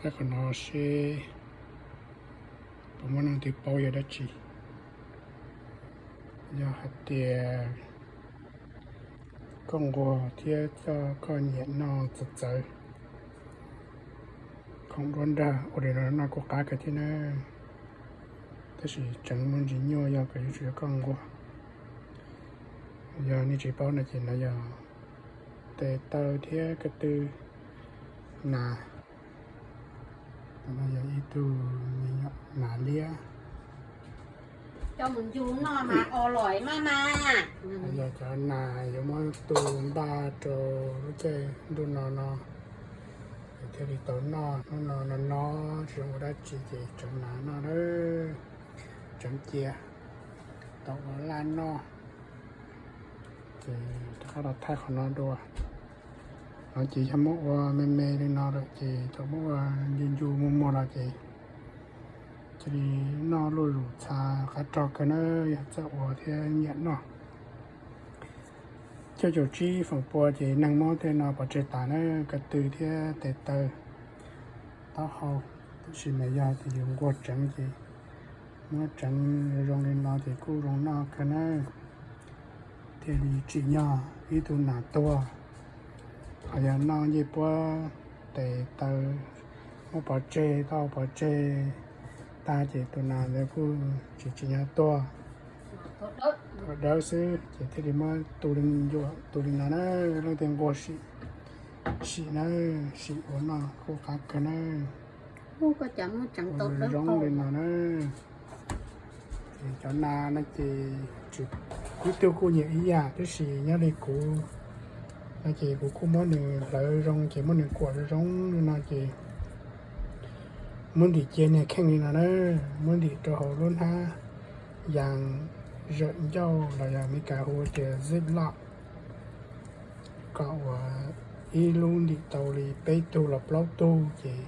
Thaij qhov no seb puas muaj leej twg paub yog dab tsi. Yog hais tias koj nquag thiab koj nyiam noj txawv txawv, khoom duab nrag ua li no noj kuj qab kawg thiab na, tab sis tseev muaj ntsis nyuaj yog koj yuav tsum yog koj nquag. Yog nej tsis paub no ces no yog tes taw thiab ko tw nas. No yog ib tug me nyuam nas liab. Cov mus ncu noj mas o lawm mas mas. Yog cov nas yuav muab tu npaj rau lub caij ntuj no no, thiaj li tau noj. Hnub no no no tsis zoo ua dab tsi ces tseev nas noj na, tseev cia tau ua laj noj. Ces rov qab los thaij qhov no dua. No ces yog muab ua me me li no lawm ces tau muab ua ncu ncu muag muag los ces cia li noj luj zus txha qab rog kawg na, yog txawj ua thiab nyiam noj. Cuaj caum tsib feem pua ces neeg muab tej no pov tseg tas na, ko tw thiab tes taw, taub hau. Tab sis mas yog tias yus nquag tseev ces muab tseev zoo li no ces kuj zoo noj kawg na, thiaj li tsim nyog ib tug nas tuag. Ho yog noj ncej puab tes taw, muab pov tseg, taub hau pov tseg tag ces tus nas ntawd kuj tsis tsim nyog tuag, tuag dawb xwb ces thiaj li muab tu li ncu, tu li no na. Leej twg nquag sim, sim na, sim ua noj kuj qab kawg na. Ua zoo li no na. Ces cov nas no ces tsis, ib tug kuj nyiam ib yam, tab sis nyob li kuv no ces kuv kuj muab nws hlawv zoo ces muab nws kuam zoo zoo li no ces muab ntim cia niag kheej li no na, muab ntim rau hauv lub hnab yas zawm ncauj los yog Meskas hu tias ziploc, kom uas ib lub ntim tau li peb tug los plaub tug ces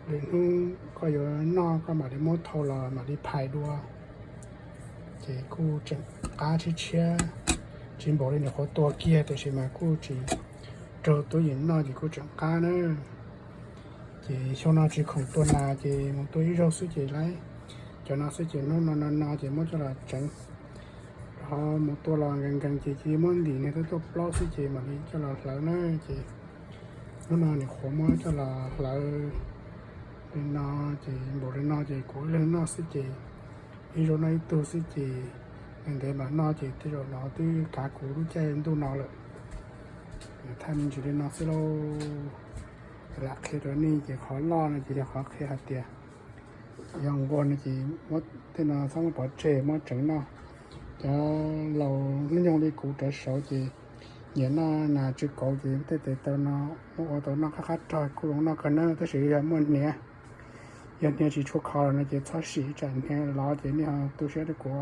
lwm hnub koj yuav noj koj mam li muab thau los mam li phais dua. Ces kuj tseem qab tshiab tshiab, tsis npaum li nws qhuav tua kiag tiam sis mas kuj tsis raug tub yeem noj ces kuj tseem qab na. Ces xyoo no tsis khoom tua nas ces mus tua ib zaug xwb ces lawm. Cov no xwb ces hnub no no no ces muab coj los tseev, ho mus tua los nkees nkees ces cia muab ntim niag tuaj tuaj plaub xwb ces mam li coj los hlawv na. Ces hnub no nws qhuav muab coj los hlawv li no ces npaum li no ces kuv ib leeg noj xwb ces ib zaug noj ib tug xwb ces ntev ntev mam noj ces tej zaum no twb kav kuv lub caij ntuj no lawm. Thaij me ntsis li no xwb lauj. Lam qhia rau nej ces qhov loj no ces yog qhov qhia hais tias yog nquag no ces muab tej no txhob muab pov tseg, muab tseev noj. Cov laus hnub nyoog li kuv rov saud ces nyiam noj nas tsw kauv ces tej tes taw no muab ua tau noj qab qab rog kuj zoo noj kawg na, tab sis yog muaj hniav, yog hniav tsis tshua kho los no ces txhob sim, tsam hniav lov ces nej ho tu siab rau kuv.